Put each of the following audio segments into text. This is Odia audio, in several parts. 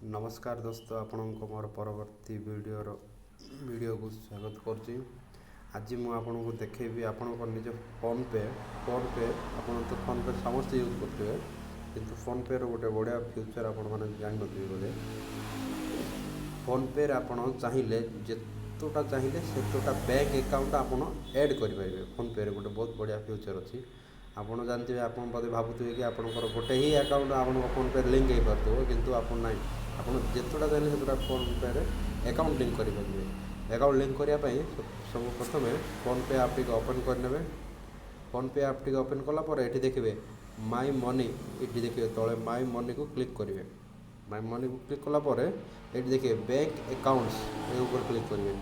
ନମସ୍କାର ଦୋସ୍ତ, ଆପଣଙ୍କ ମୋର ପରବର୍ତ୍ତୀ ଭିଡ଼ିଓକୁ ସ୍ୱାଗତ କରୁଛି। ଆଜି ମୁଁ ଆପଣଙ୍କୁ ଦେଖେଇବି ଆପଣଙ୍କ ନିଜ ଫୋନ୍ପେ। ଫୋନ୍ପେ ଆପଣ ତ ଫୋନ୍ପେ ସମସ୍ତେ ୟୁଜ୍ କରୁଥିବେ, କିନ୍ତୁ ଫୋନ୍ପେର ଗୋଟେ ବଢ଼ିଆ ଫିଚର୍ ଆପଣମାନେ ଜାଣିନଥିବେ ବୋଧେ। ଫୋନ୍ପେରେ ଆପଣ ଚାହିଁଲେ, ଯେତେଟା ଚାହିଁଲେ ସେତେଟା ବ୍ୟାଙ୍କ ଆକାଉଣ୍ଟ ଆପଣ ଆଡ଼୍ କରିପାରିବେ। ଫୋନ୍ପେରେ ଗୋଟେ ବହୁତ ବଢ଼ିଆ ଫିଚର୍ ଅଛି। ଆପଣ ଜାଣିଥିବେ, ଆପଣ ବୋଧେ ଭାବୁଥିବେ କି ଆପଣଙ୍କର ଗୋଟେ ହିଁ ଆକାଉଣ୍ଟ ଆପଣଙ୍କ ଫୋନ୍ପେରେ ଲିଙ୍କ୍ ହେଇପାରୁଥିବ, କିନ୍ତୁ ଆପଣ ନାହିଁ। ଆପଣ ଯେତେଟା ଚାହିଁଲେ ସେତେଟା ଫୋନ୍ପେରେ ଆକାଉଣ୍ଟ ଲିଙ୍କ୍ କରିପାରିବେ। ଆକାଉଣ୍ଟ ଲିଙ୍କ୍ କରିବା ପାଇଁ ସବୁ ପ୍ରଥମେ ଫୋନ୍ପେ ଆପ୍ ଟିକେ ଓପନ୍ କରିନେବେ। ଫୋନ୍ପେ ଆପ୍ ଟିକେ ଓପନ୍ କଲା ପରେ ଏଠି ଦେଖିବେ ମାଇ ମନି। ଏଠି ଦେଖିବେ ତଳେ ମାଇ ମନିକୁ କ୍ଲିକ୍ କରିବେ। ମାଇ ମନିକୁ କ୍ଲିକ୍ କଲା ପରେ ଏଠି ଦେଖିବେ ବ୍ୟାଙ୍କ ଆକାଉଣ୍ଟସ୍, ଏ ଉପରେ କ୍ଲିକ୍ କରିବେ।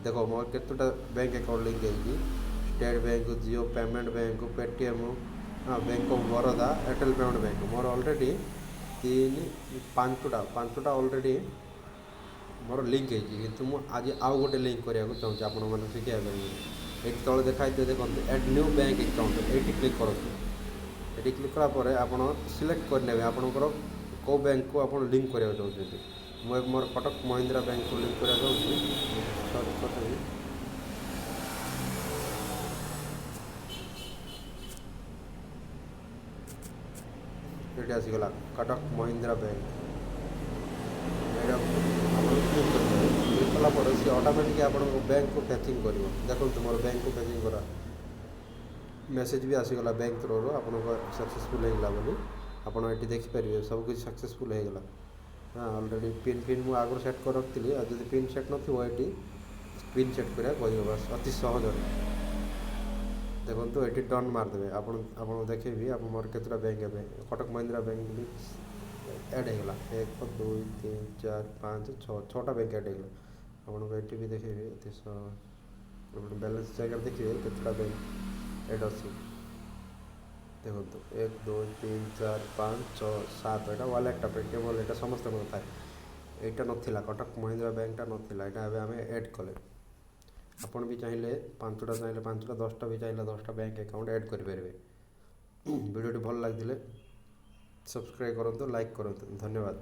ଦେଖ, ମୋର କେତେଟା ବ୍ୟାଙ୍କ ଆକାଉଣ୍ଟ ଲିଙ୍କ୍ ହେଇଛି: state bank, Jio payment bank, Paytm, ହଁ, bank of Baroda, Airtel payment bank. ମୋର ଅଲରେଡ଼ି ତିନି ପାଞ୍ଚଟା ଅଲରେଡ଼ି ମୋର ଲିଙ୍କ୍ ହେଇଛି, କିନ୍ତୁ ମୁଁ ଆଜି ଆଉ ଗୋଟେ ଲିଙ୍କ୍ କରିବାକୁ ଚାହୁଁଛି ଆପଣମାନଙ୍କୁ ଶିଖିବା ପାଇଁ। ଏଇଠି ତଳେ ଦେଖା ହେଇଥିବ, ଦେଖନ୍ତୁ, ଆଡ଼୍ ନ୍ୟୁ ବ୍ୟାଙ୍କ ଆକାଉଣ୍ଟ, ଏଇଠି କ୍ଲିକ୍ କରନ୍ତୁ। ଏଠି କ୍ଲିକ୍ କଲା ପରେ ଆପଣ ସିଲେକ୍ଟ କରିନେବେ ଆପଣଙ୍କର କେଉଁ ବ୍ୟାଙ୍କକୁ ଆପଣ ଲିଙ୍କ୍ କରିବାକୁ ଚାହୁଁଛନ୍ତି। ମୁଁ ଏବେ ମୋର କଟକ ମହିନ୍ଦ୍ରା ବ୍ୟାଙ୍କକୁ ଲିଙ୍କ୍ କରିବାକୁ ଚାହୁଁଛି। ସର୍ଚ୍ଚ କରିଦେବି। ଏଠି ଆସିଗଲା କଟକ ମହିନ୍ଦ୍ରା ବ୍ୟାଙ୍କ। ଏଇଟା ଆପଣ କ୍ଲିକ୍ କରିଦେବେ। କ୍ଲିକ୍ କଲା ପରେ ସିଏ ଅଟୋମେଟିକ୍ ଆପଣଙ୍କ ବ୍ୟାଙ୍କକୁ ଫେଚିଂ କରିବ। ଦେଖନ୍ତୁ, ମୋର ବ୍ୟାଙ୍କକୁ ଫେଚିଂ କରା ମେସେଜ୍ ବି ଆସିଗଲା ବ୍ୟାଙ୍କ ଥ୍ରୋରୁ, ଆପଣଙ୍କ ସକ୍ସେସଫୁଲ୍ ହେଇଗଲା ବୋଲି। ଆପଣ ଏଠି ଦେଖିପାରିବେ, ସବୁକିଛି ସକ୍ସେସଫୁଲ୍ ହେଇଗଲା। ହଁ, ଅଲରେଡ଼ି ପିନ୍ ଫିନ୍ ମୁଁ ଆଗରୁ ସେଟ୍ କରି ରଖିଥିଲି। ଆଉ ଯଦି ପିନ୍ ସେଟ୍ ନଥିବ, ଏଠି ପିନ୍ ସେଟ୍ କରିବାକୁ କହିବ। ବାସ୍, ଅତି ସହଜରେ ଦେଖନ୍ତୁ, ଏଠି ଡନ୍ ମାରିଦେବେ ଆପଣ। ଆପଣଙ୍କୁ ଦେଖେଇବି ଆପଣ ମୋର କେତେଟା ବ୍ୟାଙ୍କ ଏବେ କଟକ ମହିନ୍ଦ୍ରା ବ୍ୟାଙ୍କ ବି ଆଡ଼୍ ହେଇଗଲା। ଏକ, ଦୁଇ, ତିନି, ଚାରି, ପାଞ୍ଚ, ଛଅ, ଛଅଟା ବ୍ୟାଙ୍କ ଆଡ଼୍ ହେଇଗଲା। ଆପଣଙ୍କୁ ଏଠି ବି ଦେଖେଇବି। ଅତି ଆପଣ ବାଲାନ୍ସ ଜାଗାରେ ଦେଖିବେ କେତେଟା ବ୍ୟାଙ୍କ ଆଡ଼୍ ଅଛି। ଦେଖନ୍ତୁ, ଏକ, ଦୁଇ, ତିନି, ଚାରି, ପାଞ୍ଚ, ଛଅ, ସାତ। ଏଇଟା ୱାଲେଟ୍ଟା, ପେଟିଏମ୍ ୱାଲେଟ୍ଟା ସମସ୍ତଙ୍କର ଥାଏ। ଏଇଟା ନଥିଲା, କଟକ ମହିନ୍ଦ୍ରା ବ୍ୟାଙ୍କଟା ନଥିଲା। ଏଇଟା ଏବେ ଆମେ ଆଡ଼୍ କଲେ। ଆପଣ ବି ଚାହିଁଲେ ପାଞ୍ଚଟା, ଚାହିଁଲେ ପାଞ୍ଚଟା, 10ଟା ବି ଚାହିଁଲେ 10ଟା ବ୍ୟାଙ୍କ ଆକାଉଣ୍ଟ ଆଡ଼୍ କରିପାରିବେ। ଭିଡ଼ିଓଟି ଭଲ ଲାଗିଥିଲେ ସବସ୍କ୍ରାଇବ୍ କରନ୍ତୁ, ଲାଇକ୍ କରନ୍ତୁ। ଧନ୍ୟବାଦ।